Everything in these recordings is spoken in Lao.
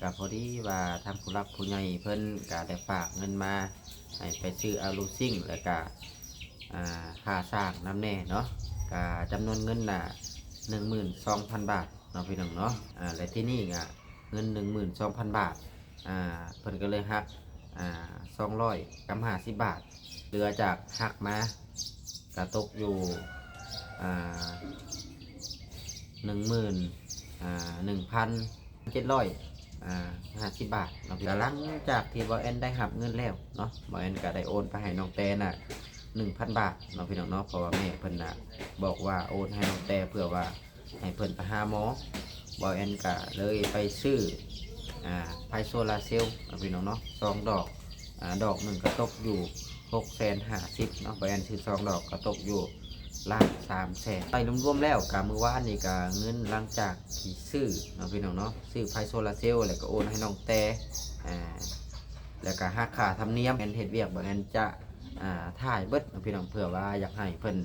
ກະພໍດີວ່າທາງຜູ້ຫຼັກຜູ້ໃຫຍ່ເພິ່ນກະໄດ້ຝາກເງິນມາໃຫ້ໄປຊື້ອາລູຊິງ ແລ້ວກະ ອ່າ ຄ່າສ້າງນຳແດ່ເນາະ ກະຈຳນວນເງິນນະ ໜຶ່ງໝື່ນສອງພັນບາດເນາະ ພີ່ນ້ອງເນາະ. ອ່າ ແລະ ທີ່ນີ້ກະເງິນ ໜຶ່ງໝື່ນສອງພັນບາດ ອ່າ ເພິ່ນກໍເລີຍຫັກ ອ່າ ສອງຮ້ອຍກັບຫ້າສິບບາດ ເຫຼືອຈາກຫັກມາ ກະຕົກຢູ່ ອ່າ ໜຶ່ງໝື່ນ ອ່າ ໜຶ່ງພັນເຈັດຮ້ອຍ ອ່າ ຫ້າສິບບາດເນາະ. ກະຫຼັງຈາກທີ່ບ່າວແອນໄດ້ຮັບເງິນແລ້ວເນາະ ບ່າວແອນກະໄດ້ໂອນໄປໃຫ້ນ້ອງແຕນະ ໜຶ່ງພັນບາດເນາະ ພີ່ນ້ອງເນາະ. ເພາະວ່າແມ່ເພິ່ນນະບອກວ່າໂອນໃຫ້ນ້ອງແຕເພື່ອວ່າ ໃຫ້ເພິ່ນໄປຫາໝໍ ບ່າວແອນກະເລີຍໄປຊື້ ອ່າ ໄຟໂຊລາເຊວເນາະ ພີ່ນ້ອງເນາະ ສອງດອກ ອ່າ ດອກໜຶ່ງກະຕົກຢູ່ຫົກແສນຫ້າສິບເນາະ ບ່າວແອນຊື້ສອງດອກກະຕົກຢູ່ລ້ານສາມແສນ. ໄປລວມໆແລ້ວກະມື້ວານນີ້ກະເງິນຫຼັງຈາກທີ່ຊື້ເນາະ ພີ່ນ້ອງເນາະ ຊື້ໄຟໂຊລາເຊວ ແລ້ວກະໂອນໃຫ້ນ້ອງແຕ ອ່າ ແລ້ວກະຫັກຄ່າທຳນຽມ ແອນເຮັດວຽກ ບ່າວແອນຈະ ອ່າ ຖ່າຍເບິດເນາະ ພີ່ນ້ອງ ເພື່ອວ່າຢາກໃຫ້ເພິ່ນ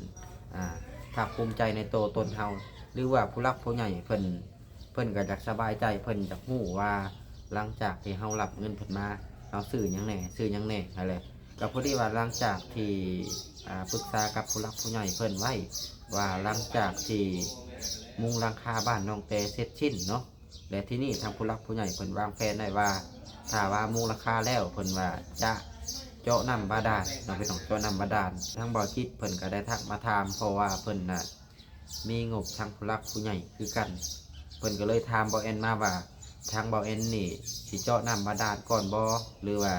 ອ່າ ພາກພູມໃຈໃນໂຕຕົນເຮົາ ຫຼືວ່າຜູ້ຫຼັກຜູ້ໃຫຍ່ເພິ່ນ ເພິ່ນກໍຢາກສະບາຍໃຈ ເພິ່ນຢາກຮູ້ວ່າຫຼັງຈາກທີ່ເຮົາຮັບເງິນເພິ່ນມາ ເຮົາຊື້ຫຍັງແດ່ ຊື້ຫຍັງແດ່ຫັ້ນແຫຼະ. ກໍພໍດີວ່າຫຼັງຈາກທີ່ ອ່າ ປຶກສາກັບຜູ້ຫຼັກຜູ້ໃຫຍ່ເພິ່ນໄວ້ວ່າ ຫຼັງຈາກທີ່ມຸງຫຼັງຄາບ້ານນ້ອງແຕເສັດສິ້ນເນາະ ແລະ ທີ່ນີ້ທາງຜູ້ຫຼັກຜູ້ໃຫຍ່ເພິ່ນວາງແຜນໄວ້ວ່າ ຖ້າວ່າມຸງຫຼັງຄາແລ້ວ ເພິ່ນວ່າຈະເຈາະນ້ຳບາດານເນາະ ພີ່ນ້ອງ ເຈາະນ້ຳບາດານ. ທາງບ່າວຈິດເພິ່ນກໍໄດ້ທັກມາຖາມ ເພາະວ່າເພິ່ນນະ ມີງົບທາງຜູ້ຫຼັກຜູ້ໃຫຍ່ຄືກັນ ເພິ່ນກໍເລີຍຖາມບ່າວແອນມາວ່າ ທາງບ່າວແອນນີ້ຊິເຈາະນ້ຳບາດານກ່ອນບໍ່ ຫຼືວ່າ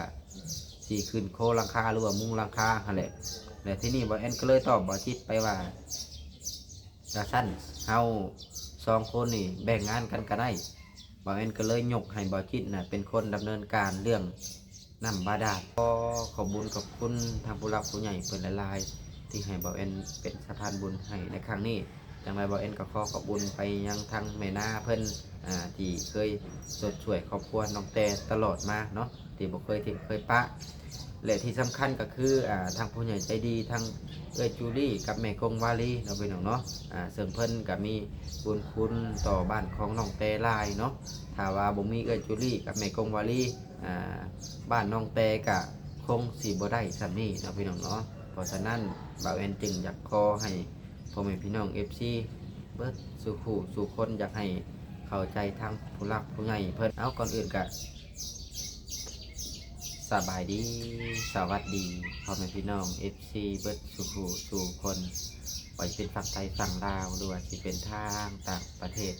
ຊິຂຶ້ນໂຄຫຼັງຄາ ຫຼືວ່າມຸງຫຼັງຄາຫັ້ນແຫຼະ. ແລະ ທີນີ້ບ່າວແອນກໍເລີຍຕອບບ່າວຈິດໄປວ່າ ກະຊັ້ນເຮົາສອງຄົນນີ້ແບ່ງງານກັນກະໄດ້. ບ່າວແອນກໍເລີຍຍົກໃຫ້ບ່າວຈິດນະເປັນຄົນດຳເນີນການເລື່ອງ ນ້ຳບາດານ. ຂໍຂອບບຸນຂອບຄຸນທາງຜູ້ຫຼັກຜູ້ໃຫຍ່ເພິ່ນຫຼາຍໆ ທີ່ໃຫ້ບ່າວແອນເປັນສະພານບຸນໃຫ້ໃນຄັ້ງນີ້. ຈັ່ງໃດບ່າວແອນກໍຂໍຂອບບຸນໄປຍັງທາງແມ່ນາເພິ່ນ ອ່າ ທີ່ເຄີຍຊົດຊ່ວຍຄອບຄົວນ້ອງແຕຕະຫຼອດມາເນາະ ທີ່ບໍ່ເຄີຍຖິ້ມເຄີຍປະ ແລະ ທີ່ສຳຄັນກໍຄື ອ່າ ທາງຜູ້ໃຫຍ່ໃຈດີ ທັງເອື້ອຍຈູລີກັບແມ່ກົງວາລີເນາະ ພີ່ນ້ອງເນາະ ອ່າ ເຊິ່ງເພິ່ນກໍມີບຸນຄຸນຕໍ່ບ້ານຂອງນ້ອງແຕຫຼາຍເນາະ. ຖ້າວ່າບໍ່ມີເອື້ອຍຈູລີກັບແມ່ກົງວາລີ ອ່າ ບ້ານນ້ອງແຕກະຄົງຊິບໍ່ໄດ້ສ່ຳນີ້ເນາະ ພີ່ນ້ອງເນາະ. ເພາະສະນັ້ນ ບ່າວແອນຈຶ່ງຢາກຂໍໃຫ້ພໍ່ແມ່ພີ່ນ້ອງເອັຟຊີເບິດສູ່ຜູ້ສູ່ຄົນ ຢາກໃຫ້ເຂົ້າໃຈທາງຜູ້ຫຼັກຜູ້ໃຫຍ່ເພິ່ນ. ເອົາ ກ່ອນອື່ນກະສະບາຍດີ ສະຫວັດດີພໍ່ແມ່ພີ່ນ້ອງເອັຟຊີເບິດສູ່ຜູ້ສູ່ຄົນ ບໍ່ວ່າຈະເປັນຝັ່ງໄທຝັ່ງລາວ ຫຼືວ່າຊິເປັນທາງຕ່າງປະເທດ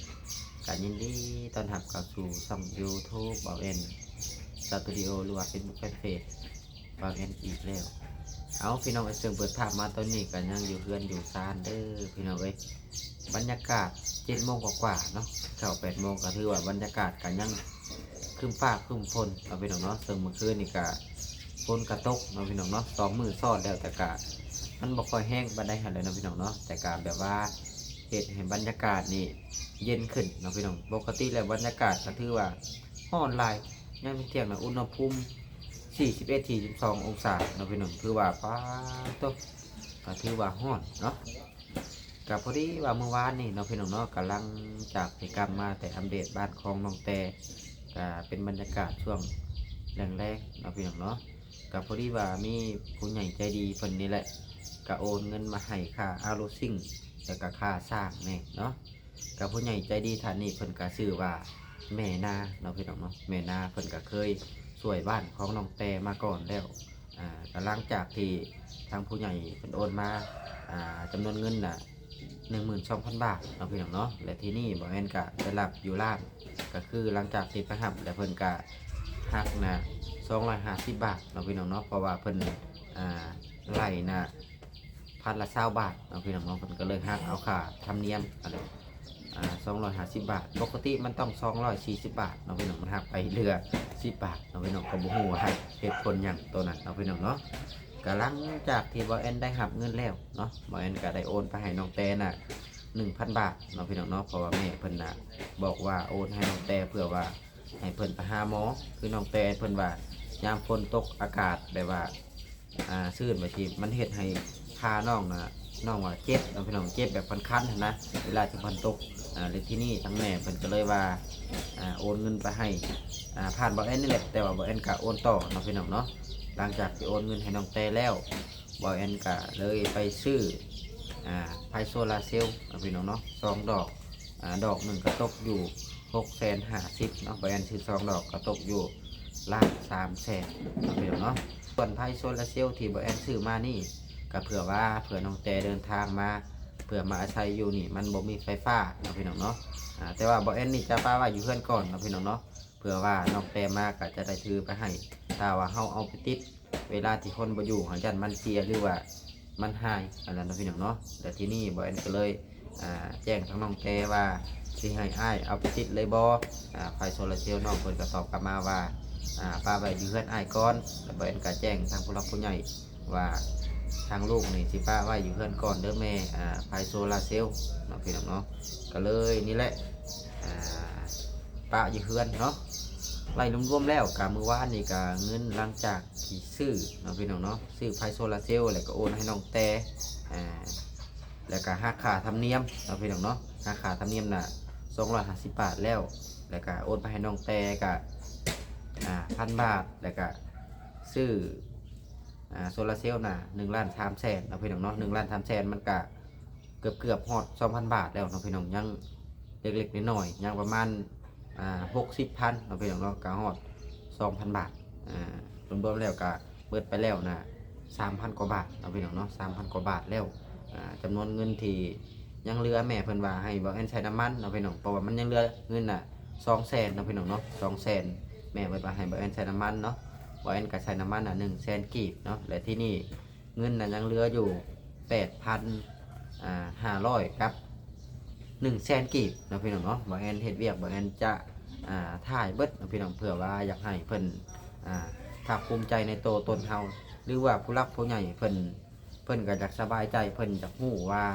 ກະຍິນດີຕ້ອນຮັບເຂົ້າສູ່ຊ່ອງຢູທູບ ບ່າວແອນສະຕູດິໂອ ຫຼືວ່າເຟສບຸກແຟນເພຈບ່າວແອນອີກແລ້ວ. ເອົາ ພີ່ນ້ອງເອີຍ ເຊິ່ງເປີດພາບມາຕອນນີ້ກໍຍັງຢູ່ເຮືອນຢູ່ຊານເດີພີ່ນ້ອງເອີຍ. ບັນຍາກາດເຈັດໂມງກວ່າໆເນາະ ເຂົ້າແປດໂມງ ກໍຖືວ່າບັນຍາກາດກໍຍັງຄຶ້ມຟ້າຄຶ້ມຝົນເນາະ ພີ່ນ້ອງເນາະ. ເຊິ່ງມື້ຄືນນີ້ກໍຝົນກໍຕົກເນາະ ພີ່ນ້ອງເນາະ ສອງມື້ຊ້ອນແລ້ວ ແຕ່ກໍມັນບໍ່ຄ່ອຍແຮງປານໃດຫັ້ນແຫຼະເນາະ ພີ່ນ້ອງເນາະ. ແຕ່ກໍແບບວ່າເຮັດໃຫ້ບັນຍາກາດນີ້ເຢັນຂຶ້ນເນາະ ພີ່ນ້ອງ. ປົກກະຕິແລ້ວບັນຍາກາດກໍຖືວ່າຮ້ອນຫຼາຍ ຍາມທ່ຽງນະ ອຸນຫະພູມສີ່ສິບເອັດ ສີ່ສິບສອງອົງສາເນາະ ພີ່ນ້ອງ ຖືວ່າ ປາໂຕ ກໍຖືວ່າຮ້ອນເນາະ. ກໍພໍດີວ່າມື້ວານນີ້ເນາະ ພີ່ນ້ອງເນາະ ກຳລັງຈາກທີ່ກັບມາແຕ່ອັບເດດບ້ານຂອງນ້ອງແຕ ກໍເປັນບັນຍາກາດຊ່ວງແລງໆເນາະ ພີ່ນ້ອງເນາະ. ກໍພໍດີວ່າມີຜູ້ໃຫຍ່ໃຈດີເພິ່ນນີ້ແຫຼະ ກໍໂອນເງິນມາໃຫ້ຄ່າອາລູຊິງ ແລ້ວກໍຄ່າສ້າງແດ່ເນາະ. ກໍຜູ້ໃຫຍ່ໃຈດີທ່ານນີ້ເພິ່ນກໍຊື່ວ່າແມ່ນາເນາະ ພີ່ນ້ອງເນາະ. ແມ່ນາເພິ່ນກໍເຄີຍຊ່ວຍບ້ານຂອງນ້ອງແຕມາກ່ອນແລ້ວ ອ່າ ກໍຫຼັງຈາກທີ່ທາງຜູ້ໃຫຍ່ເພິ່ນໂອນມາ ອ່າ ຈຳນວນເງິນນະ ໜຶ່ງໝື່ນສອງພັນບາດເນາະ ພີ່ນ້ອງເນາະ. ແລະ ທີນີ້ບ່າວແອນກໍໄປຮັບຢູ່ຮ້ານ ກໍຄືຫຼັງຈາກທີ່ໄປຮັບແລ້ວ ເພິ່ນກໍຫັກນະ ສອງຮ້ອຍຫ້າສິບບາດເນາະ ພີ່ນ້ອງເນາະ. ເພາະວ່າເພິ່ນ ອ່າ ໄລ່ນະ ພັນລະຊາວບາດເນາະ ພີ່ນ້ອງເນາະ. ເພິ່ນກໍເລີຍຫັກເອົາຄ່າທຳນຽມອັນ ອ່າ ສອງຮ້ອຍຫ້າສິບບາດ ປົກກະຕິມັນຕ້ອງສອງຮ້ອຍສີ່ສິບບາດເນາະ ພີ່ນ້ອງ. ມັນຫັກໄປເຫຼືອສິບບາດເນາະ ພີ່ນ້ອງ. ກໍບໍ່ຮູ້ວ່າເຫດຜົນຫຍັງໂຕນັ້ນເນາະ ພີ່ນ້ອງເນາະ. ກໍຫຼັງຈາກທີ່ບ່າວແອນໄດ້ຮັບເງິນແລ້ວເນາະ ບ່າວແອນກໍໄດ້ໂອນໄປໃຫ້ນ້ອງແຕນະ ໜຶ່ງພັນບາດເນາະ ພີ່ນ້ອງເນາະ. ເພາະວ່າແມ່ເພິ່ນນະບອກວ່າໂອນໃຫ້ນ້ອງແຕເພື່ອວ່າ ໃຫ້ເພິ່ນໄປຫາໝໍ ຄືນ້ອງແຕເພິ່ນວ່າ ຍາມຝົນຕົກອາກາດແບບວ່າ ອ່າ ຊື້ນ ບາງທີມັນເຮັດໃຫ້ຂານ້ອງນະ ນ້ອງວ່າເຈັບເນາະພີ່ນ້ອງ ເຈັບແບບຄັນໆຫັ້ນນະ ເວລາທີ່ເພິ່ນຕົກ. ອາ ແລ້ວທີນີ້ທາງແມ່ເພິ່ນກໍເລີຍວ່າ ອາ ໂອນເງິນໄປໃຫ້ ອາ ຜ່ານບ່າວແອນນີ້ແຫຼະ ແຕ່ວ່າບ່າວແອນກໍໂອນຕໍ່ເນາະພີ່ນ້ອງເນາະ. ຫຼັງຈາກທີ່ໂອນເງິນໃຫ້ນ້ອງແຕແລ້ວ ບ່າວແອນກໍເລີຍໄປຊື້ ອາ ໄຟໂຊລາເຊວເນາະພີ່ນ້ອງເນາະ ສອງດອກ. ອາ ດອກໜຶ່ງກໍຕົກຢູ່ຫົກແສນຫ້າສິບເນາະ ບ່າວແອນຊື້ສອງດອກກໍຕົກຢູ່ລ້ານສາມແສນເນາະພີ່ນ້ອງເນາະ. ສ່ວນໄຟໂຊລາເຊວທີ່ບ່າວແອນຊື້ມານີ້ ກໍເພື່ອວ່າ ເພື່ອນ້ອງແຕເດີນທາງມາ ເພື່ອມາອາໄສຢູ່ນີ້ ມັນບໍ່ມີໄຟຟ້າເນາະພີ່ນ້ອງເນາະ. ອາ ແຕ່ວ່າບ່າວແອນນີ້ຈະປະໄວ້ຢູ່ເຮືອນກ່ອນເນາະພີ່ນ້ອງເນາະ ເພື່ອວ່ານ້ອງແຕມາກໍຈະໄດ້ຖືໄປໃຫ້ ຖ້າວ່າເຮົາເອົາໄປຕິດ ເວລາທີ່ຄົນບໍ່ຢູ່ຫັ້ນ ຢ້ານມັນເສຍ ຫຼືວ່າມັນຫາຍຫັ້ນແຫຼະເນາະພີ່ນ້ອງເນາະ. ແລ້ວທີນີ້ບ່າວແອນກໍເລີຍ ອາ ແຈ້ງທາງນ້ອງແຕວ່າ ຊິໃຫ້ອ້າຍເອົາໄປຕິດເລີຍບໍ່ ອາ ໄຟໂຊລາເຊວ. ນ້ອງເພິ່ນກໍຕອບກັບມາວ່າ ອາ ປະໄວ້ຢູ່ເຮືອນອ້າຍກ່ອນ. ແລ້ວບ່າວແອນກໍແຈ້ງທາງຜູ້ຫຼັກຜູ້ໃຫຍ່ວ່າ ທາງລູກນີ້ຊິປະໄວ້ຢູ່ເຮືອນກ່ອນເດີແມ່ ອາ ໄຟໂຊລາເຊວເນາະພີ່ນ້ອງເນາະ. ກໍເລີຍນີ້ແຫຼະ ອາ ປະຢູ່ເຮືອນເນາະ. ໄລ່ລວມໆແລ້ວກະມື້ວານນີ້ກະເງິນຫຼັງຈາກທີ່ຊື້ເນາະພີ່ນ້ອງເນາະ ຊື້ໄຟໂຊລາເຊວ ແລ້ວກະໂອນໃຫ້ນ້ອງແຕ ອາ ແລ້ວກະຫັກຄ່າທຳນຽມເນາະພີ່ນ້ອງເນາະ. ຫັກຄ່າທຳນຽມນະສອງຮ້ອຍຫ້າສິບບາດແລ້ວ ແລ້ວກະໂອນໄປໃຫ້ນ້ອງແຕກະ ອາ ພັນບາດ ແລ້ວກະຊື້ ອາ ໂຊລາເຊວນະໜຶ່ງລ້ານສາມແສນເນາະພີ່ນ້ອງເນາະ. ໜຶ່ງລ້ານສາມແສນມັນກະ ເກືອບໆຮອດສອງພັນບາດແລ້ວເນາະພີ່ນ້ອງ. ຍັງເລັກໆນ້ອຍໆ ຍັງປະມານ ອ່າ ຫົກສິບພັນເນາະພີ່ນ້ອງເນາະ ກໍຮອດສອງພັນບາດ. ອ່າ ລວມໆແລ້ວກໍເບິດໄປແລ້ວນະສາມພັນກວ່າບາດເນາະພີ່ນ້ອງເນາະ ສາມພັນກວ່າບາດແລ້ວ. ອ່າ ຈຳນວນເງິນທີ່ຍັງເຫຼືອ ແມ່ເພິ່ນວ່າໃຫ້ບ່າວແອນໃສ່ນ້ຳມັນເນາະພີ່ນ້ອງ ເພາະວ່າມັນຍັງເຫຼືອເງິນນະສອງແສນເນາະພີ່ນ້ອງເນາະ ສອງແສນ. ແມ່ເພິ່ນວ່າໃຫ້ບ່າວແອນໃສ່ນ້ຳມັນເນາະ ບ່າວແອນກໍໃສ່ນ້ຳມັນນະໜຶ່ງແສນກີບເນາະ. ແລະ ທີ່ນີ້ ເງິນນະຍັງເຫຼືອຢູ່ແປດພັນຫ້າຮ້ອຍກັບໜຶ່ງແສນກີບເນາະພີ່ນ້ອງເນາະ. ບ່າວແອນເຮັດວຽກ ບ່າວແອນຈະ ອ່າ ຖ່າຍເບິດເນາະພີ່ນ້ອງ ເພື່ອວ່າຢາກໃຫ້ເພິ່ນ ອ່າ ພາກພູມໃຈໃນໂຕຕົນເຮົາ ຫຼືວ່າຜູ້ຫຼັກຜູ້ໃຫຍ່ເພິ່ນ ເພິ່ນກໍຢາກສະບາຍໃຈ ເພິ່ນຢາກຮູ້ວ່າ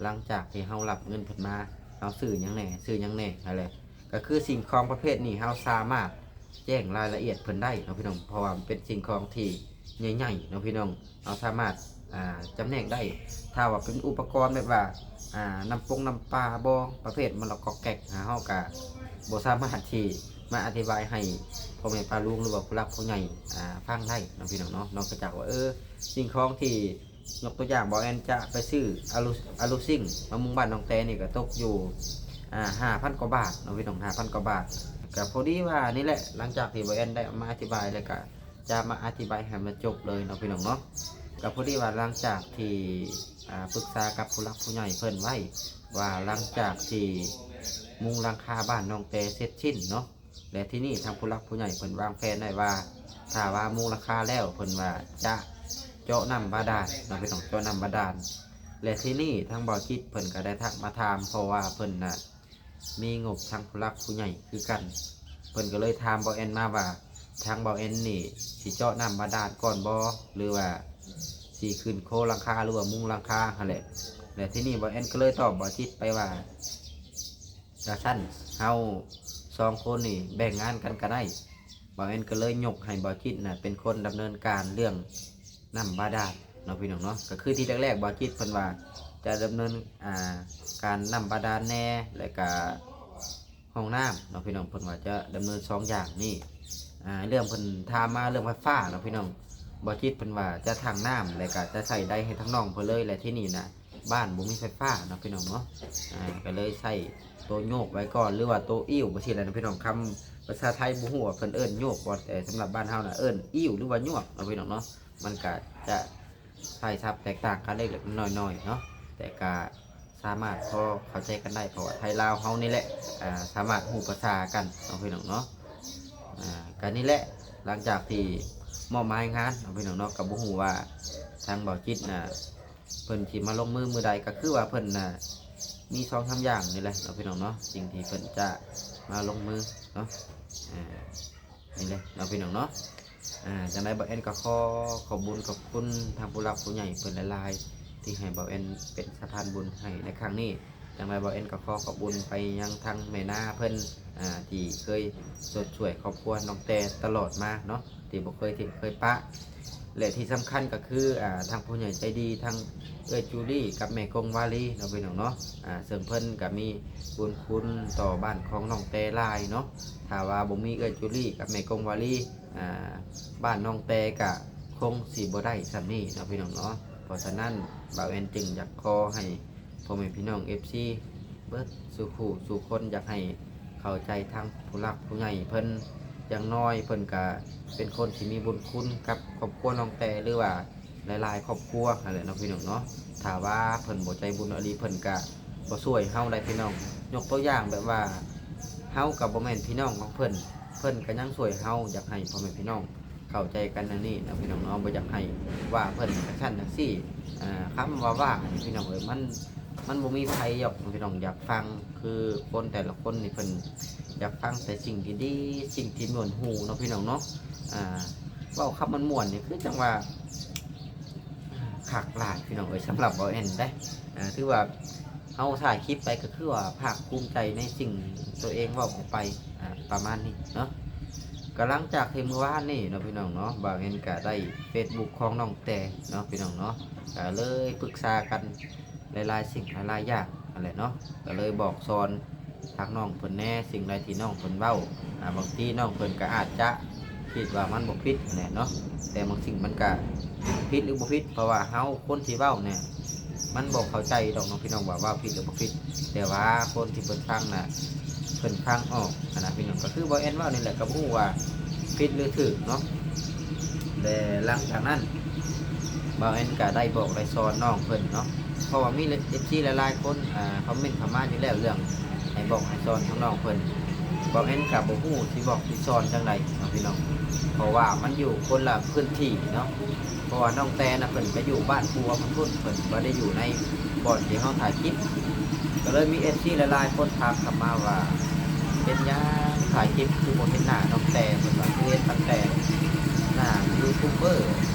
ຫຼັງຈາກທີ່ເຮົາຮັບເງິນເພິ່ນມາ ເຮົາຊື້ຫຍັງແດ່ ຊື້ຫຍັງແດ່ຫັ້ນແຫຼະ. ກໍຄືສິ່ງຂອງປະເພດນີ້ ເຮົາສາມາດ ແຈ້ງລາຍລະອຽດເພິ່ນໄດ້ເນາະພີ່ນ້ອງ ເພາະວ່າມັນເປັນສິ່ງຂອງທີ່ໃຫຍ່ໆເນາະພີ່ນ້ອງ ເຮົາສາມາດ ອ່າ ຈຳແນກໄດ້. ຖ້າວ່າເປັນອຸປະກອນແບບວ່າ ອ່າ ນ້ຳປົງນ້ຳປາບໍ ປະເພດມັນລະກອກແກກ ເຮົາກະບໍ່ສາມາດທີ່ມາອະທິບາຍໃຫ້ພໍ່ແມ່ປ້າລຸງ ຫຼືວ່າຜູ້ຫຼັກຜູ້ໃຫຍ່ ອ່າ ຟັງໄດ້ເນາະພີ່ນ້ອງເນາະ. ນອກຈາກວ່າ ເອີ ສິ່ງຂອງທີ່ ຍົກຕົວຢ່າງ ບ່າວແອນຈະໄປຊື້ອາລູ ອາລູຊິງມາມຸງບ້ານນ້ອງແຕນີ້ ກໍຕົກຢູ່ ອ່າ ຫ້າພັນກວ່າບາດເນາະພີ່ນ້ອງ ຫ້າພັນກວ່າບາດ. ກໍພໍດີວ່ານີ້ແຫຼະ ຫຼັງຈາກທີ່ບ່າວແອນໄດ້ເອົາມາອະທິບາຍແລ້ວ ກໍຈະມາອະທິບາຍໃຫ້ມັນຈົບເລີຍເນາະພີ່ນ້ອງເນາະ. ກໍພໍດີວ່າຫຼັງຈາກທີ່ ອ່າ ປຶກສາກັບຜູ້ຫຼັກຜູ້ໃຫຍ່ເພິ່ນໄວ້ວ່າ ຫຼັງຈາກທີ່ມຸງຫຼັງຄາບ້ານນ້ອງແຕເສັດສິ້ນເນາະ ແລະ ທີ່ນີ້ທາງຜູ້ຫຼັກຜູ້ໃຫຍ່ເພິ່ນວາງແຜນໄວ້ວ່າ ຖ້າວ່າມຸງຫຼັງຄາແລ້ວ ເພິ່ນວ່າຈະເຈາະນ້ຳບາດານເນາະພີ່ນ້ອງ ເຈາະນ້ຳບາດານ. ແລະ ທີ່ນີ້ທາງບ່າວຈິດເພິ່ນກໍໄດ້ທັກມາຖາມ ເພາະວ່າເພິ່ນນະມີງົບທາງຜູ້ຫຼັກຜູ້ໃຫຍ່ຄືກັນ ເພິ່ນກໍເລີຍຖາມບ່າວແອນມາວ່າ ທາງບ່າວແອນນີ້ຊິເຈາະນ້ຳບາດານກ່ອນບໍ່ ຫຼືວ່າຊິຂຶ້ນໂຄຫຼັງຄາ ຫຼືວ່າມຸງຫຼັງຄາຫັ້ນແຫຼະ. ແລະ ທີ່ນີ້ບ່າວແອນກໍເລີຍຕອບບ່າວຈິດໄປວ່າ ກະຊັ້ນເຮົາສອງຄົນນີ້ແບ່ງງານກັນກະໄດ້. ບ່າວແອນກໍເລີຍຍົກໃຫ້ບ່າວຈິດນະເປັນຄົນດຳເນີນການເລື່ອງນ້ຳບາດານເນາະພີ່ນ້ອງເນາະ. ກໍຄືທີແລກໆ ບ່າວຈິດເພິ່ນວ່າຈະດຳເນີນ ອ່າ ການນ້ຳບາດານແດ່ ແລ້ວກະຫ້ອງນ້ຳເນາະພີ່ນ້ອງ ເພິ່ນວ່າຈະດຳເນີນສອງຢ່າງນີ້. ອ່າ ເລື່ອງເພິ່ນຖາມມາເລື່ອງໄຟຟ້າເນາະພີ່ນ້ອງ ບ່າວຈິດເພິ່ນວ່າຈະຖັງນ້ຳ ແລ້ວກະຈະໃສ່ໄດໃຫ້ທາງນ້ອງເພິ່ນເລີຍ ແລະ ທີ່ນີ້ນະ ບ້ານບໍ່ມີໄຟຟ້າເນາະພີ່ນ້ອງເນາະ. ອ່າ ກໍເລີຍໃຊ້ໂຕໂຍກໄວ້ກ່ອນ ຫຼືວ່າໂຕອີ້ວ ຈັ່ງຊີ້ແຫຼະເນາະພີ່ນ້ອງ. ຄຳພາສາໄທບໍ່ຮູ້ວ່າເພິ່ນເອີ້ນໂຍກບໍ່ ແຕ່ສຳລັບບ້ານເຮົານະເອີ້ນອີ້ວ ຫຼືວ່າຍວກເນາະພີ່ນ້ອງເນາະ. ມັນກະຈະໃຊ້ສັບແຕກຕ່າງກັນເລັກໆນ້ອຍໆເນາະ ແຕ່ກະສາມາດພໍເຂົ້າໃຈກັນໄດ້ ເພາະວ່າໄທລາວເຮົານີ້ແຫຼະ ອ່າ ສາມາດຮູ້ພາສາກັນເນາະພີ່ນ້ອງເນາະ. ອ່າ ກະນີ້ແຫຼະ ຫຼັງຈາກທີ່ມອບໝາຍງານເນາະພີ່ນ້ອງເນາະ ກໍບໍ່ຮູ້ວ່າທາງບ່າວຈິດນະ ເພິ່ນຊິມາລົງມືມື້ໃດ ກໍຄືວ່າເພິ່ນນະມີສອງສາມຢ່າງນີ້ແຫຼະເນາະພີ່ນ້ອງເນາະ ສິ່ງທີ່ເພິ່ນຈະມາລົງມືເນາະ. ອ່າ ນີ້ແຫຼະເນາະພີ່ນ້ອງເນາະ. ອ່າ ຈັ່ງໃດບ່າວແອນກໍຂໍຂອບບຸນຂອບຄຸນທາງຜູ້ຫຼັກຜູ້ໃຫຍ່ເພິ່ນຫຼາຍໆ ທີ່ໃຫ້ບ່າວແອນເປັນສະພານບຸນໃຫ້ໃນຄັ້ງນີ້. ຈັ່ງໃດບ່າວແອນກໍຂໍຂອບຄຸນໄປຍັງທາງແມ່ນາເພິ່ນ ອ່າ ທີ່ເຄີຍຊົດຊ່ວຍຄອບຄົວນ້ອງແຕຕະຫຼອດມາເນາະ ທີ່ບໍ່ເຄີຍຖິ້ມເຄີຍປະ. ແລະທີ່ສຳຄັນກໍຄື ອາ ທາງຜູ້ໃຫຍ່ໃຈດີ ທັງເອື້ອຍຈູລີກັບແມ່ກົງວາລີເນາະ ພີ່ນ້ອງເນາະ ອາ ເຊິ່ງເພິ່ນກໍມີບຸນຄຸນຕໍ່ບ້ານຂອງນ້ອງແຕຫຼາຍເນາະ. ຖ້າວ່າບໍ່ມີເອື້ອຍຈູລີກັບແມ່ກົງວາລີ ອາ ບ້ານນ້ອງແຕກໍຄົງຊິບໍ່ໄດ້ສ່ຳນີ້ເນາະ ພີ່ນ້ອງເນາະ. ເພາະສະນັ້ນ ບ່າວແອນຈຶ່ງຢາກຂໍໃຫ້ພໍ່ແມ່ພີ່ນ້ອງເອັຟຊີ ເບິດສູ່ຄູ່ສູ່ຄົນ ຢາກໃຫ້ເຂົ້າໃຈທາງຜູ້ຫຼັກຜູ້ໃຫຍ່ເພິ່ນ. ຢ່າງໜ້ອຍເພິ່ນກະເປັນຄົນທີ່ມີບຸນຄຸນກັບຄອບຄົວນ້ອງແຕ ຫຼືວ່າຫຼາຍໆຄອບຄົວຫັ້ນແຫຼະເນາະ ພີ່ນ້ອງເນາະ. ຖ້າວ່າເພິ່ນບໍ່ໃຈບຸນອີ່ຫຼີ ເພິ່ນກະບໍ່ຊ່ວຍເຮົາໄດ້ ພີ່ນ້ອງ. ຍົກຕົວຢ່າງແບບວ່າ ເຮົາກະບໍ່ແມ່ນພີ່ນ້ອງຂອງເພິ່ນ ເພິ່ນກະຍັງຊ່ວຍເຮົາ. ຢາກໃຫ້ພໍ່ແມ່ພີ່ນ້ອງເຂົ້າໃຈກັນແນວນີ້ເນາະ ພີ່ນ້ອງເນາະ. ບໍ່ຢາກໃຫ້ວ່າເພິ່ນຈັ່ງຊັ້ນຈັ່ງຊີ້. ອາ ຄຳວ່າວ່ານີ້ ພີ່ນ້ອງເອີຍ ມັນ ມັນບໍ່ມີໃຜດອກພີ່ນ້ອງຢາກຟັງ. ຄືຄົນແຕ່ລະຄົນນີ້ເພິ່ນຢາກຟັງແຕ່ສິ່ງດີໆ ສິ່ງທີ່ມ່ວນຫູເນາະ ພີ່ນ້ອງເນາະ. ອາ ເວົ້າຄຳມ່ວນໆ ນີ້ຄືຈັ່ງວ່າຄັກຫຼາຍ ພີ່ນ້ອງເອີຍ ສຳລັບບ່າວແອນເດ້. ອາ ຖືວ່າເຮົາຖ່າຍຄລິບໄປກໍຄືວ່າພາກພູມໃຈໃນສິ່ງຕົວເອງເວົ້າອອກໄປ ອາ ປະມານນີ້ເນາະ. ກໍຫຼັງຈາກທີ່ມື້ວານນີ້ເນາະ ພີ່ນ້ອງເນາະ ບ່າວແອນກໍໄດ້ເຟສບຸກຂອງນ້ອງແຕເນາະ ພີ່ນ້ອງເນາະ ກໍເລີຍປຶກສາກັນ ຫຼາຍໆສິ່ງຫຼາຍໆຢ່າງຫັ້ນແຫຼະເນາະ. ກໍເລີຍບອກສອນທາງນ້ອງເພິ່ນແດ່ ສິ່ງໃດທີ່ນ້ອງເພິ່ນເວົ້າ ອາ ບາງທີນ້ອງເພິ່ນກໍອາດຈະຄິດວ່າມັນບໍ່ຜິດຫັ້ນແຫຼະເນາະ ແຕ່ບາງສິ່ງມັນກໍຜິດຫຼືບໍ່ຜິດ ເພາະວ່າເຮົາຄົນທີ່ເວົ້ານີ້ ມັນບໍ່ເຂົ້າໃຈດອກເນາະ ພີ່ນ້ອງ ວ່າເວົ້າຜິດຫຼືບໍ່ຜິດ. ແຕ່ວ່າຄົນທີ່ເພິ່ນຟັງນະ ເພິ່ນຟັງອອກຫັ້ນນະ ພີ່ນ້ອງ. ກໍຄືບ່າວແອນເວົ້ານີ້ແຫຼະ ກໍບໍ່ຮູ້ວ່າຜິດຫຼືຖືກເນາະ. ແລະຫຼັງຈາກນັ້ນ ບ່າວແອນກໍໄດ້ບອກໄດ້ສອນນ້ອງເພິ່ນເນາະ ເພາະວ່າມີເອັຟຊີຫຼາຍໆຄົນ ອາ ຄອມເມັນເຂົ້າມາຢູ່ແລ້ວ ເລື່ອງໃຫ້ບອກໃຫ້ສອນທາງນ້ອງເພິ່ນ. ບ່າວແອນກໍບໍ່ຮູ້ຊິບອກຊິສອນຈັ່ງໃດເນາະ ພີ່ນ້ອງ ເພາະວ່າມັນຢູ່ຄົນລະພື້ນທີ່ເນາະ. ເພາະວ່ານ້ອງແຕນະ ເພິ່ນໄປຢູ່ບ້ານປູ່ອາເພິ່ນພຸ້ນ ເພິ່ນບໍ່ໄດ້ຢູ່ໃນບ່ອນທີ່ເຮົາຖ່າຍຄລິບ. ກໍເລີຍມີເອັຟຊີຫຼາຍໆຄົນຖາມເຂົ້າມາວ່າ ເປັນຫຍັງຖ່າຍຄລິບຄືບໍ່ເຫັນໜ້ານ້ອງແຕ ເພິ່ນວ່າ ຄືເຫັນຕັ້ງແຕ່ໜ້າຢູທູບເບີ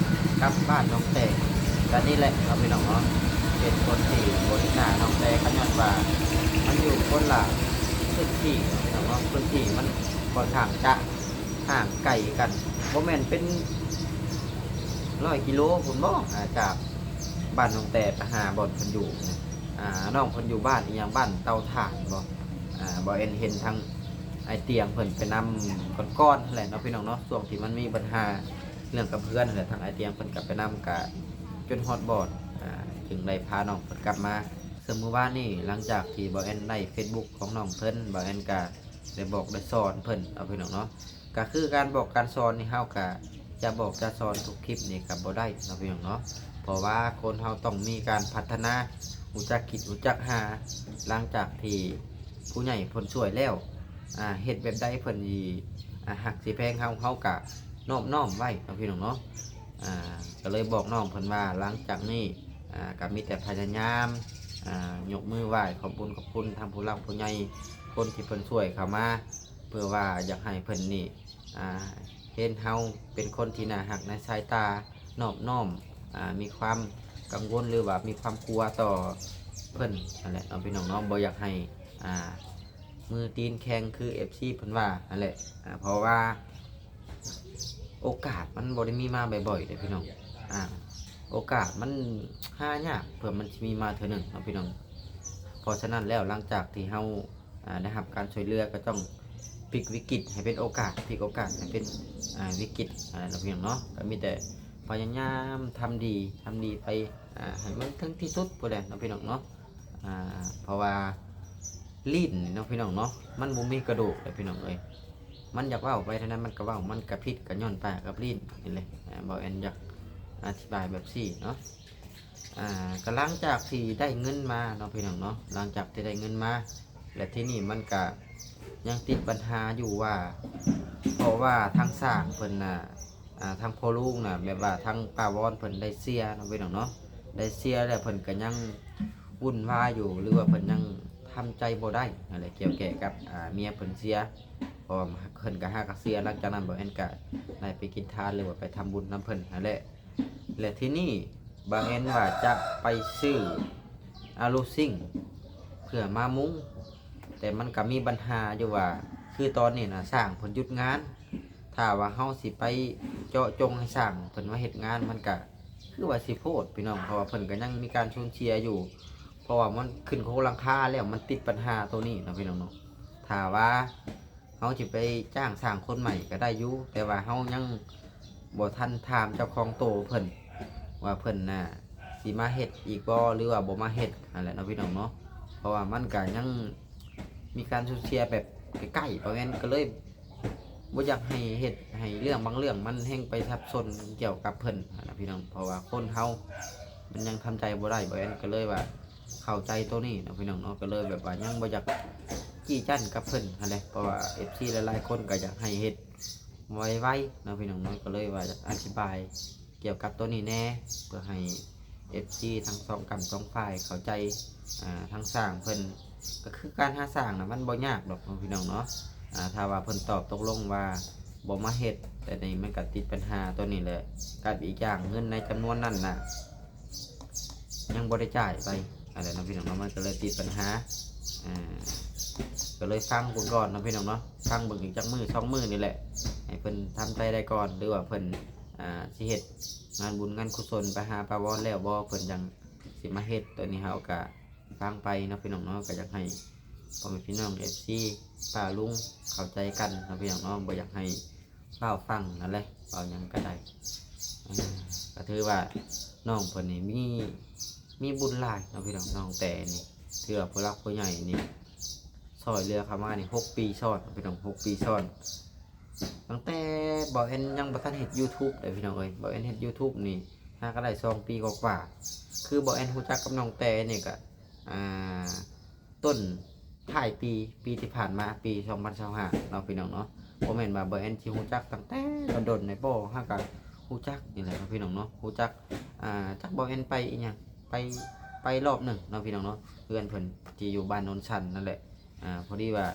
ກັບບ້ານນ້ອງແຕ. ກໍນີ້ແຫຼະເນາະ ພີ່ນ້ອງເນາະ ເປັນຄົນທີ່ບໍ່ເຫັນໜ້ານ້ອງແຕ ກໍຍ້ອນວ່າມັນຢູ່ຄົນລະພື້ນທີ່ເນາະ ພີ່ນ້ອງເນາະ. ພື້ນທີ່ມັນຂ້ອນຂ້າງຈະຫ່າງໄກກັນ ບໍ່ແມ່ນເປັນ ຮ້ອຍກິໂລພຸ້ນບໍ ອາ ຈາກບ້ານນ້ອງແຕໄປຫາບ່ອນເພິ່ນຢູ່ນະ. ອາ ນ້ອງເພິ່ນຢູ່ບ້ານອີ່ຫຍັງ ບ້ານເຕົາຖ່ານບໍ. ອາ ບ່າວແອນເຫັນທາງອ້າຍຕຽງເພິ່ນໄປນຳກ່ອນໆຫັ້ນແຫຼະເນາະ ພີ່ນ້ອງເນາະ. ຊ່ວງທີ່ມັນມີບັນຫາເລື່ອງກັບເຮືອນຫັ້ນແຫຼະ ທາງອ້າຍຕຽງເພິ່ນກໍໄປນຳ ກະຈົນຮອດບ່ອນ ອາ ຈຶ່ງໄດ້ພານ້ອງເພິ່ນກັບມາ. ເຊິ່ງມື້ວານນີ້ ຫຼັງຈາກທີ່ບ່າວແອນໄດ້ເຟສບຸກຂອງນ້ອງເພິ່ນ ບ່າວແອນກະໄດ້ບອກໄດ້ສອນເພິ່ນເນາະ ພີ່ນ້ອງເນາະ. ກໍຄືການບອກການສອນນີ້ ເຮົາກະຈະບອກຈະສອນທຸກຄລິບນີ້ກໍບໍ່ໄດ້ເນາະ ພີ່ນ້ອງເນາະ. ເພາະວ່າຄົນເຮົາຕ້ອງມີການພັດທະນາ ຮູ້ຈັກຄິດຮູ້ຈັກຫາ. ຫຼັງຈາກທີ່ຜູ້ໃຫຍ່ເພິ່ນຊ່ວຍແລ້ວ ອາ ເຮັດແບບໃດເພິ່ນຊິ ອາ ຮັກຊິແພງເຮົາ ເຮົາກະນອບນ້ອມໄວ້ເນາະ ພີ່ນ້ອງເນາະ. ອາ ກໍເລີຍບອກນ້ອງເພິ່ນວ່າ ຫຼັງຈາກນີ້ ອາ ກໍມີແຕ່ພະຍາຍາມ ອາ ຍົກມືໄຫວ້ຂອບບຸນຂອບຄຸນທາງຜູ້ຫຼັກຜູ້ໃຫຍ່ ຄົນທີ່ເພິ່ນຊ່ວຍເຂົ້າມາ ເພື່ອວ່າຢາກໃຫ້ເພິ່ນນີ້ ອາ ເຫັນເຮົາເປັນຄົນທີ່ໜ້າຮັກໃນສາຍຕາ ນອບນ້ອມ ອາ ມີຄວາມກັງວົນ ຫຼືວ່າມີຄວາມກົວຕໍ່ເພິ່ນຫັ້ນແຫຼະເນາະ ພີ່ນ້ອງເນາະ. ບໍ່ຢາກໃຫ້ ອາ ມືຕີນແຂງຄືເອັຟຊີເພິ່ນວ່າຫັ້ນແຫຼະ ອາ ເພາະວ່າໂອກາດມັນບໍ່ໄດ້ມີມາບ່ອຍໆເດ້ ພີ່ນ້ອງ. ອາ ໂອກາດມັນຫາຍາກ ເພື່ອມັນຊິມີມາເທື່ອໜຶ່ງເນາະ ພີ່ນ້ອງ. ເພາະສະນັ້ນແລ້ວ ຫຼັງຈາກທີ່ເຮົາ ອາ ໄດ້ຮັບການຊ່ວຍເຫຼືອ ກໍຕ້ອງພິກວິກິດໃຫ້ເປັນໂອກາດ ພິກໂອກາດໃຫ້ເປັນ ອາ ວິກິດ ອາ ເນາະ ພີ່ນ້ອງເນາະ. ກໍມີແຕ່ພະຍາຍາມທຳດີ ທຳດີໄປ ອາ ໃຫ້ມັນເຖິງທີ່ສຸດພຸ້ນແຫຼະເນາະ ພີ່ນ້ອງເນາະ. ອາ ເພາະວ່າລີ້ນນີ້ເນາະ ພີ່ນ້ອງເນາະ ມັນບໍ່ມີກະດູກເດ້ ພີ່ນ້ອງເອີຍ. ມັນຢາກເວົ້າໄປທາງໃດມັນກໍເວົ້າ ມັນກະຜິດກໍຍ້ອນປາກກັບລີ້ນນີ້ແຫຼະ. ອາ ບ່າວແອນຢາກອະທິບາຍແບບຊີ້ເນາະ. ອາ ກໍຫຼັງຈາກທີ່ໄດ້ເງິນມາເນາະ ພີ່ນ້ອງເນາະ ຫຼັງຈາກທີ່ໄດ້ເງິນມາ ແລະ ທີນີ້ມັນກະຍັງຕິດບັນຫາຢູ່ວ່າ ເພາະວ່າທາງຊ່າງເພິ່ນນະ ອາ ທາງພໍ່ລຸງນະ ແບບວ່າທາງປ້າວອນເພິ່ນໄດ້ເສຍເນາະ ພີ່ນ້ອງເນາະ. ໄດ້ເສຍແລ້ວເພິ່ນກະຍັງວຸ່ນວາຍຢູ່ ຫຼືວ່າເພິ່ນຍັງທຳໃຈບໍ່ໄດ້ຫັ້ນແຫຼະ ກ່ຽວແກ່ກັບ ອາ ເມຍເພິ່ນເສຍ. ເພາະວ່າເພິ່ນກະຫາກະເສຍ ຫຼັງຈາກນັ້ນບ່າວແອນກະໄດ້ໄປກິນທານ ຫຼືວ່າໄປທຳບຸນນຳເພິ່ນຫັ້ນແຫຼະ. ແລະ ທີນີ້ບ່າວແອນວ່າຈະໄປຊື້ອາລູຊິງເພື່ອມາມຸງ ແຕ່ມັນກໍມີບັນຫາຢູ່ວ່າ ຄືຕອນນີ້ນະ ຊ່າງເພິ່ນຢຸດງານ. ຖ້າວ່າເຮົາຊິໄປເຈາະຈົງໃຫ້ຊ່າງເພິ່ນມາເຮັດງານ ມັນກະຄືວ່າຊິໂພດພີ່ນ້ອງ ເພາະວ່າເພິ່ນກະຍັງມີການສູນເສຍຢູ່ ເພາະວ່າມັນຂຶ້ນໂຄງຫຼັງຄາແລ້ວ ມັນຕິດບັນຫາໂຕນີ້ເນາະພີ່ນ້ອງເນາະ. ຖ້າວ່າເຮົາຊິໄປຈ້າງຊ່າງຄົນໃໝ່ກະໄດ້ຢູ່ ແຕ່ວ່າເຮົາຍັງບໍ່ທັນຖາມເຈົ້າຂອງໂຕເພິ່ນວ່າເພິ່ນນະຊິມາເຮັດອີກບໍ່ ຫຼືວ່າບໍ່ມາເຮັດຫັ້ນແຫຼະເນາະພີ່ນ້ອງເນາະ. ເພາະວ່າມັນກະຍັງມີການສູນເສຍແບບໃກ້ໆ ປະມານ ກະເລີຍ ບໍ່ຢາກໃຫ້ເຮັດໃຫ້ເລື່ອງບາງເລື່ອງມັນແຮ່ງໄປສັບສົນກ່ຽວກັບເພິ່ນຫັ້ນນະພີ່ນ້ອງ ເພາະວ່າຄົນເຮົາມັນຍັງທຳໃຈບໍ່ໄດ້ ບ່າວແອນກໍເລີຍວ່າເຂົ້າໃຈໂຕນີ້ເນາະພີ່ນ້ອງເນາະ ກໍເລີຍແບບວ່າຍັງບໍ່ຢາກຈີ້ຈັ້ນກັບເພິ່ນຫັ້ນແຫຼະ ເພາະວ່າເອັຟຊີຫຼາຍໆຄົນກໍຢາກໃຫ້ເຮັດໄວໆເນາະພີ່ນ້ອງເນາະ ກໍເລີຍວ່າຢາກອະທິບາຍ ກ່ຽວກັບໂຕນີ້ແດ່ ເພື່ອໃຫ້ເອັຟຊີທັງສອງກ້ຳສອງຝ່າຍເຂົ້າໃຈ. ອາ ທາງຊ່າງເພິ່ນ ກໍຄືການຫາຊ່າງນະ ມັນບໍ່ຍາກດອກເນາະພີ່ນ້ອງເນາະ. ອາ ຖ້າວ່າເພິ່ນຕອບຕົກລົງວ່າບໍ່ມາເຮັດ ແຕ່ນີ້ມັນກໍຕິດບັນຫາໂຕນີ້ແຫຼະ ກັບອີກຢ່າງເງິນໃນຈຳນວນນັ້ນນະ ຍັງບໍ່ໄດ້ຈ່າຍໄປຫັ້ນແຫຼະເນາະພີ່ນ້ອງເນາະ ມັນກໍເລີຍຕິດບັນຫາ. ອາ ກໍເລີຍຟັງເບິ່ງກ່ອນເນາະພີ່ນ້ອງເນາະ ຟັງເບິ່ງອີກຈັກມື້ສອງມື້ນີ້ແຫຼະ ໃຫ້ເພິ່ນທຳໃຈໄດ້ກ່ອນ ຫຼືວ່າເພິ່ນ ອ່າ ຊິເຮັດງານບຸນງານກຸສົນໄປຫາປ້າວອນແລ້ວບໍ່ ເພິ່ນຈັ່ງຊິມາເຮັດ. ໂຕນີ້ເຮົາກະຟັງໄປເນາະພີ່ນ້ອງເນາະ ກະຢາກໃຫ້ພໍ່ແມ່ພີ່ນ້ອງເອັຟຊີປ້າລຸງເຂົ້າໃຈກັນເນາະພີ່ນ້ອງເນາະ ບໍ່ຢາກໃຫ້ຟ້າວຟັງນັ້ນແຫຼະ ເວົ້າຫຍັງກະໄດ້. ອ່າ ກະຖືວ່ານ້ອງເພິ່ນນີ້ມີ ມີບຸນຫຼາຍເນາະພີ່ນ້ອງ ນ້ອງແຕນີ້ ຖືວ່າຜູ້ຫຼັກຜູ້ໃຫຍ່ນີ້ ຊ່ອຍເຫຼືອເຂົ້າມານີ້ຫົກປີຊ້ອນເນາະພີ່ນ້ອງ ຫົກປີຊ້ອນ. ຕັ້ງແຕ່ບ່າວແອນຍັງບໍ່ທັນເຮັດຢູທູບເດ້ພີ່ນ້ອງເອີຍ ບ່າວແອນເຮັດຢູທູບນີ້ຫາກໍໄດ້ສອງປີກວ່າໆ ຄືບ່າວແອນຮູ້ຈັກກັບນ້ອງແຕນີ້ກະ ອ່າ ຕົ້ນທ້າຍປີ ປີທີ່ຜ່ານມາ ປີສອງພັນຊາວຫ້າເນາະພີ່ນ້ອງເນາະ ບໍ່ແມ່ນວ່າບ່າວແອນຊິຮູ້ຈັກຕັ້ງແຕ່ດົນໆໃດ໋ບໍ່ ຫາກະຮູ້ຈັກນີ້ແຫຼະເນາະພີ່ນ້ອງເນາະ ຮູ້ຈັກ ອ່າ ຈັກບ່າວແອນໄປອີ່ຫຍັງ ໄປ ໄປລອບໜຶ່ງເນາະພີ່ນ້ອງເນາະ ເຮືອນເພິ່ນທີ່ຢູ່ບ້ານໂນນຊັນນັ້ນແຫຼະ. ອ່າ ພໍດີວ່າ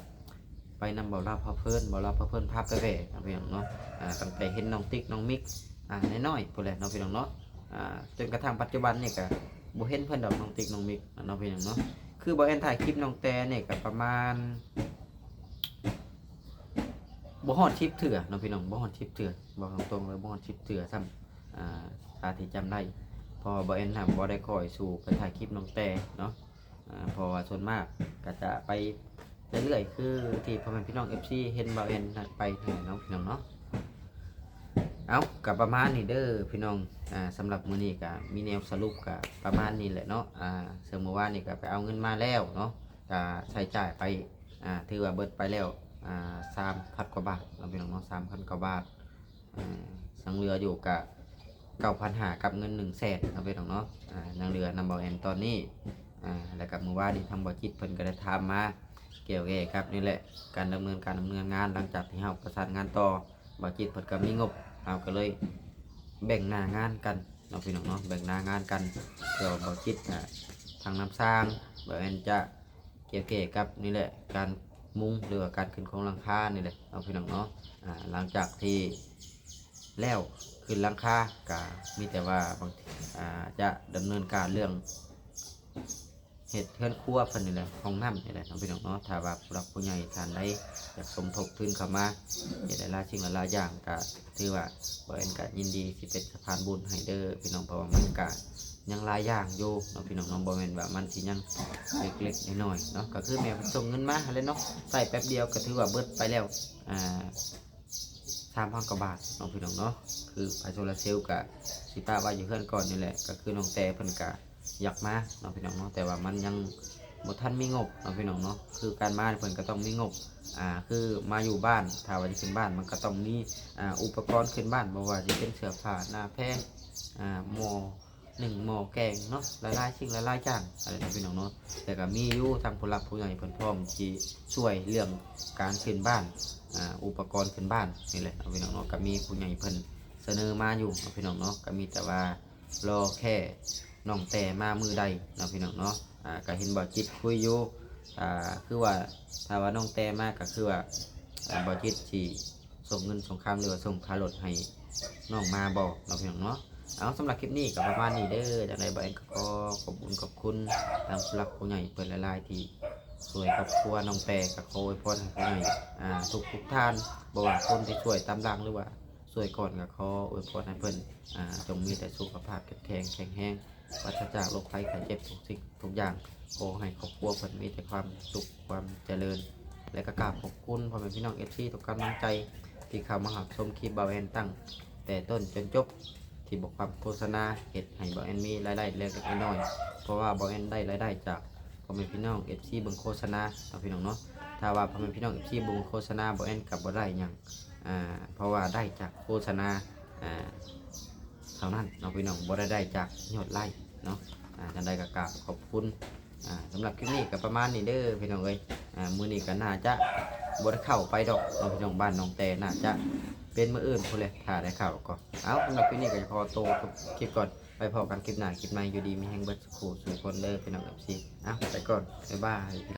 ໄປນຳບ່າວລາວພາເພີນ ບ່າວລາວພາເພີນພາໄປແວ່ເນາະພີ່ນ້ອງເນາະ ອ່າ ຕັ້ງແຕ່ເຫັນນ້ອງຕິກນ້ອງມິກ ອ່າ ນ້ອຍໆພຸ້ນແຫຼະເນາະພີ່ນ້ອງເນາະ ອ່າ ຈົນກະທັ້ງປັດຈຸບັນນີ້ກະບໍ່ເຫັນເພິ່ນດອກ ນ້ອງຕິກນ້ອງມິກເນາະພີ່ນ້ອງເນາະ. ຄືບ່າວແອນຖ່າຍຄລິບນ້ອງແຕນີ້ກະປະມານ ບໍ່ຮອດສິບເທື່ອເນາະພີ່ນ້ອງ ບໍ່ຮອດສິບເທື່ອ ເວົ້າຕົງໆເລີຍ ບໍ່ຮອດສິບເທື່ອຊ້ຳ ອ່າ ຕາມທີ່ຈຳໄດ້ ເພາະວ່າບ່າວແອນນະບໍ່ໄດ້ຄ່ອຍສູ່ໄປຖ່າຍຄລິບນ້ອງແຕເນາະ. ອ່າ ເພາະວ່າສ່ວນມາກກະຈະໄປເລື້ອຍໆ ຄືທີ່ພໍ່ແມ່ພີ່ນ້ອງເອັຟຊີເຫັນບ່າວແອນນະໄປຫັ້ນແຫຼະເນາະພີ່ນ້ອງເນາະ. ເອົ້າ ກະປະມານນີ້ເດີພີ່ນ້ອງ ອ່າ ສຳລັບມື້ນີ້ກະມີແນວສະຫຼຸບກະປະມານນີ້ແຫຼະເນາະ. ອ່າ ເຊິ່ງມື້ວານນີ້ກະໄປເອົາເງິນມາແລ້ວເນາະ ກະໃຊ້ຈ່າຍໄປ ອ່າ ຖືວ່າເບິດໄປແລ້ວ ອ່າ ສາມພັນກວ່າບາດເນາະພີ່ນ້ອງເນາະ ສາມພັນກວ່າບາດ ອ່າ ຍັງເຫຼືອຢູ່ກະເກົ້າພັນຫ້າກັບເງິນໜຶ່ງແສນເນາະພີ່ນ້ອງເນາະ ອ່າ ຍັງເຫຼືອນຳບ່າວແອນຕອນນີ້. ອ່າ ແລ້ວກະມື້ວານນີ້ທາງບ່າວຈິດເພິ່ນກະໄດ້ຖາມມາກ່ຽວແກ່ກັບນີ້ແຫຼະ ການດຳເນີນການດຳເນີນງານ ຫຼັງຈາກທີ່ເຮົາປະສານງານຕໍ່ ບ່າວຈິດເພິ່ນກະມີງົບ ເຮົາກະເລີຍແບ່ງໜ້າງານກັນເນາະພີ່ນ້ອງເນາະ ແບ່ງໜ້າງານກັນ ເພື່ອວ່າບ່າວຈິດ ອ່າ ທາງນຳຊ່າງ ບ່າວແອນຈະ ກ່ຽວແກ່ກັບນີ້ແຫຼະ ການມຸງ ຫຼືວ່າການຂຶ້ນໂຄງຫຼັງຄານີ້ແຫຼະເນາະພີ່ນ້ອງເນາະ. ອ່າ ຫຼັງຈາກທີ່ແລ້ວຂຶ້ນຫຼັງຄາ ກະມີແຕ່ວ່າບາງ ອ່າ ຈະດຳເນີນການເລື່ອງເຮັດເຮືອນຄົວເພິ່ນນີ້ແຫຼະ ຫ້ອງນ້ຳນີ້ແຫຼະເນາະພີ່ນ້ອງເນາະ. ຖ້າວ່າຜູ້ຫຼັກຜູ້ໃຫຍ່ທ່ານໃດຢາກສົມທົບທຶນເຂົ້າມາເຮັດຫຼາຍໆສິ່ງຫຼາຍໆຢ່າງ ກະຖືວ່າບ່າວແອນກະຍິນດີຊິເປັນສະພານບຸນໃຫ້ເດີພີ່ນ້ອງ ເພາະວ່າມັນກະ ຍັງຫຼາຍຢ່າງຢູ່ເນາະພີ່ນ້ອງເນາະ ບໍ່ແມ່ນວ່າມັນຊິຍັງເລັກໆນ້ອຍໆເນາະ. ກໍຄືແມ່ເພິ່ນສົ່ງເງິນມາຫັ້ນແຫຼະເນາະ ໃຊ້ແປັບດຽວກໍຖືວ່າເບິດໄປແລ້ວ ອ່າ ສາມພັນກວ່າບາດເນາະພີ່ນ້ອງເນາະ. ຄືໄຟໂຊລາເຊວກໍຊິປະໄວ້ຢູ່ເຮືອນກ່ອນນີ້ແຫຼະ ກໍຄືນ້ອງແຕເພິ່ນກໍຢາກມາເນາະພີ່ນ້ອງເນາະ ແຕ່ວ່າມັນຍັງບໍ່ທັນມີງົບເນາະພີ່ນ້ອງເນາະ. ຄືການມາເພິ່ນກໍຕ້ອງມີງົບ ອ່າ ຄືມາຢູ່ບ້ານ ຖ້າວ່າຈະຂຶ້ນບ້ານມັນກໍຕ້ອງມີ ອ່າ ອຸປະກອນຂຶ້ນບ້ານ ບໍ່ວ່າຈະເປັນເສື້ອຜ້າໜ້າແພ ອ່າ ໝໍ້ ໜຶ້ງໝໍ້ແກງເນາະ ຫຼາຍໆສິ່ງຫຼາຍໆຢ່າງຫັ້ນແຫຼະເນາະພີ່ນ້ອງເນາະ. ແຕ່ກໍມີຢູ່ທາງຜູ້ຫຼັກຜູ້ໃຫຍ່ເພິ່ນພ້ອມທີ່ຊ່ວຍເລື່ອງການຂຶ້ນບ້ານ ອ່າ ອຸປະກອນຂຶ້ນບ້ານນີ້ແຫຼະເນາະພີ່ນ້ອງເນາະ. ກໍມີຜູ້ໃຫຍ່ເພິ່ນສະເໜີມາຢູ່ເນາະພີ່ນ້ອງເນາະ ກໍມີແຕ່ວ່າລໍແຄ່ນ້ອງແຕມາມື້ໃດເນາະພີ່ນ້ອງເນາະ. ອ່າ ກໍເຫັນບ່າວຈິດຄຸຍຢູ່ ອ່າ ຄືວ່າຖ້າວ່ານ້ອງແຕມາກໍຄືວ່າ ອ່າ ບ່າວຈິດຊິ ສົ່ງເງິນສົ່ງຄຳ ຫຼືວ່າສົ່ງຄ່າລົດໃຫ້ນ້ອງມາບໍ່ເນາະພີ່ນ້ອງເນາະ. ເອົາ ສຳລັບຄລິບນີ້ກໍປະມານນີ້ເດີ ຈັ່ງໃດບ່າວແອນກໍຂໍຂອບຄຸນຂອບຄຸນທາງຜູ້ຫຼັກຜູ້ໃຫຍ່ເພິ່ນຫຼາຍໆທີ່ ຊ່ວຍຄອບຄົວນ້ອງແຕ ກໍຂໍອວຍພອນໃຫ້ ອ່າ ທຸກໆທ່ານ ບໍ່ວ່າຄົນທີ່ຊ່ວຍຕາມຫຼັງ ຫຼືວ່າຊ່ວຍກ່ອນ ກໍຂໍອວຍພອນໃຫ້ເພິ່ນ ອ່າ ຈົ່ງມີແຕ່ສຸຂະພາບເຂັ້ມແຂງ ແຂງແຮງ ປາສະຈາກໂລກໄພໄຂ້ເຈັບທຸກສິ່ງທຸກຢ່າງ. ຂໍໃຫ້ຄອບຄົວເພິ່ນມີແຕ່ຄວາມສຸກ ຄວາມຈະເລີນ ແລະກໍກາບຂອບຄຸນພໍ່ແມ່ພີ່ນ້ອງເອັຟຊີທຸກກຳລັງໃຈ ທີ່ເຂົ້າມາຮັບຊົມຄລິບບ່າວແອນຕັ້ງແຕ່ຕົ້ນຈົນຈົບ ທີ່ບໍ່ຂວາມໂຄສະນາ ເຮັດໃຫ້ບ່າວແອນມີລາຍໄດ້ເລັກໆນ້ອຍໆ ເພາະວ່າບ່າວແອນໄດ້ລາຍໄດ້ຈາກພໍ່ແມ່ພີ່ນ້ອງເອັຟຊີເບິ່ງໂຄສະນາເນາະ ພີ່ນ້ອງເນາະ. ຖ້າວ່າພໍ່ແມ່ພີ່ນ້ອງເອັຟຊີເບິ່ງໂຄສະນາ ບ່າວແອນກໍບໍ່ໄດ້ຫຍັງ ອ່າ ເພາະວ່າໄດ້ຈາກໂຄສະນາ ອ່າ ເທົ່ານັ້ນເນາະ ພີ່ນ້ອງ ບໍ່ໄດ້ໄດ້ຈາກຍອດໄລເນາະ. ອ່າ ຈັ່ງໃດກໍກາບຂອບຄຸນ. ອ່າ ສຳລັບຄລິບນີ້ກໍປະມານນີ້ເດີພີ່ນ້ອງເອີຍ. ອ່າ ມື້ນີ້ກໍໜ້າຈະບໍ່ໄດ້ເຂົ້າໄປດອກເນາະ ພີ່ນ້ອງ ບ້ານນ້ອງແຕ ໜ້າຈະເປັນມື້ອື່ນພຸ້ນແຫຼະ ຖ້າໄດ້ເຂົ້າກໍ. ເອົາ ສຳລັບຄລິບນີ້ກໍຂໍໂຕຈົບຄລິບກ່ອນ ໄປພໍ້ກັນຄລິບໜ້າຄລິບໃໝ່. ຢູ່ດີມີແຮງເບິດສູ່ຜູ້ສູ່ຄົນເດີພີ່ນ້ອງເອັຟຊີ. ເອົາ ໄປກ່ອນ ບາຍບາຍ.